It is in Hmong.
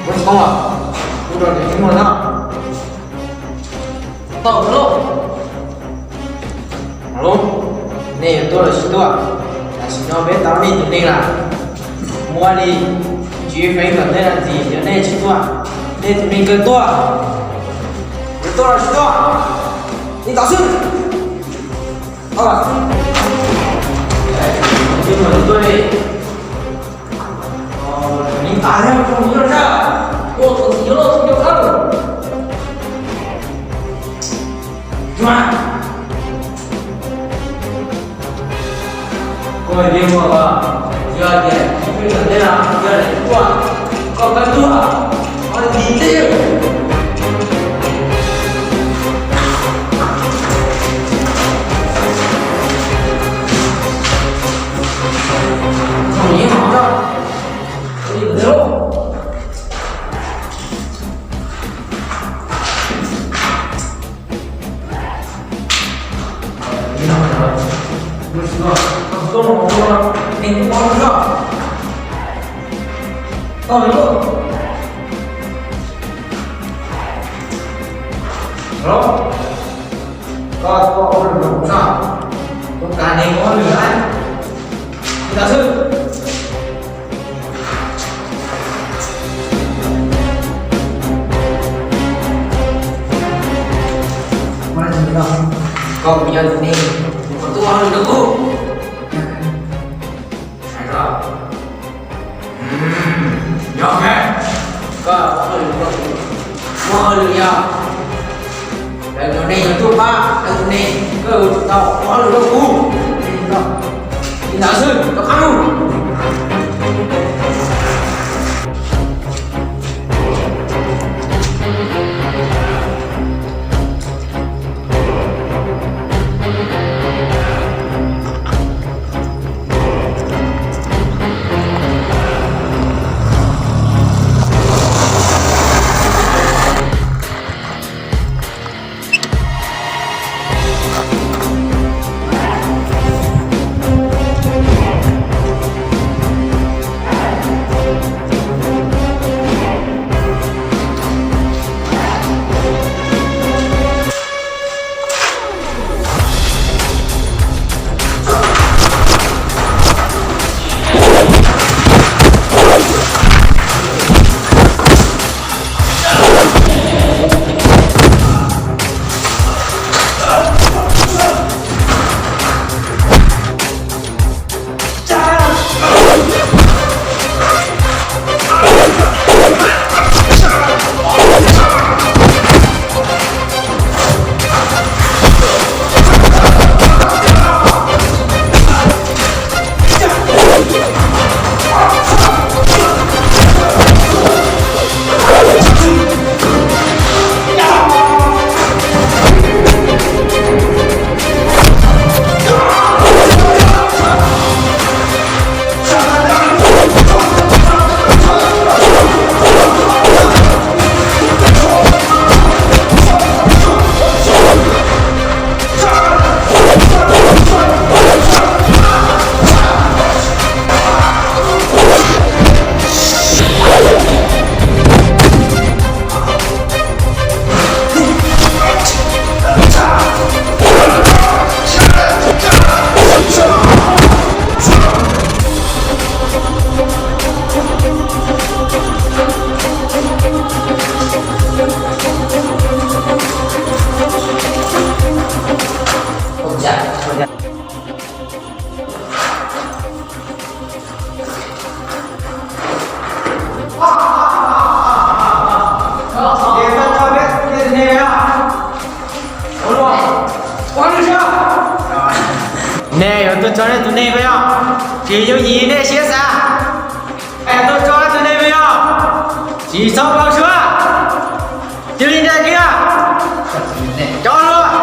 Muab tsis tau, kuv rau tim no no. Tau lawm. Los, nej yuav tuaj los tsis tuaj, tam sim no peb tau nej tus neeg lawm. Muab li, tsis feem kom nej ntxiv, yog nej tsis tuaj, nej tus neeg kawg tuaj. Yuav tuaj los tsis tuaj? Li tam xwb. Tuaj li. Li tas thiab, zoo li zaj, ua tus txiv yuav luaj tus coj khawb. Yuav mas. Koj yeej ua, yog tias tsis pheej tom ntej no, yog tias tuaj, koj pab tuaj, koj li tib. Koj tuaj ua lus no, tus kav neeg ua lus na, li ntawd xwb. Koj mus yog tus neeg uas tuaj ua hauj lwm rau kuv. Yog, koj ua hauj lwm rau kuv, ua hauj lwm yog lawv cov neeg yuav tuaj pab lawv tus neeg, koj yuav tsum tau ua hauj lwm rau kuv. Li ntawd xwb, rov qab mus. Nej yuav tuaj tso nej tus neeg ko yog tsis yooj yim nej siab xav, es tuaj tso nej tus neeg ko yog tsis txhob npau suav, cia li ntsia kiag cov hluas.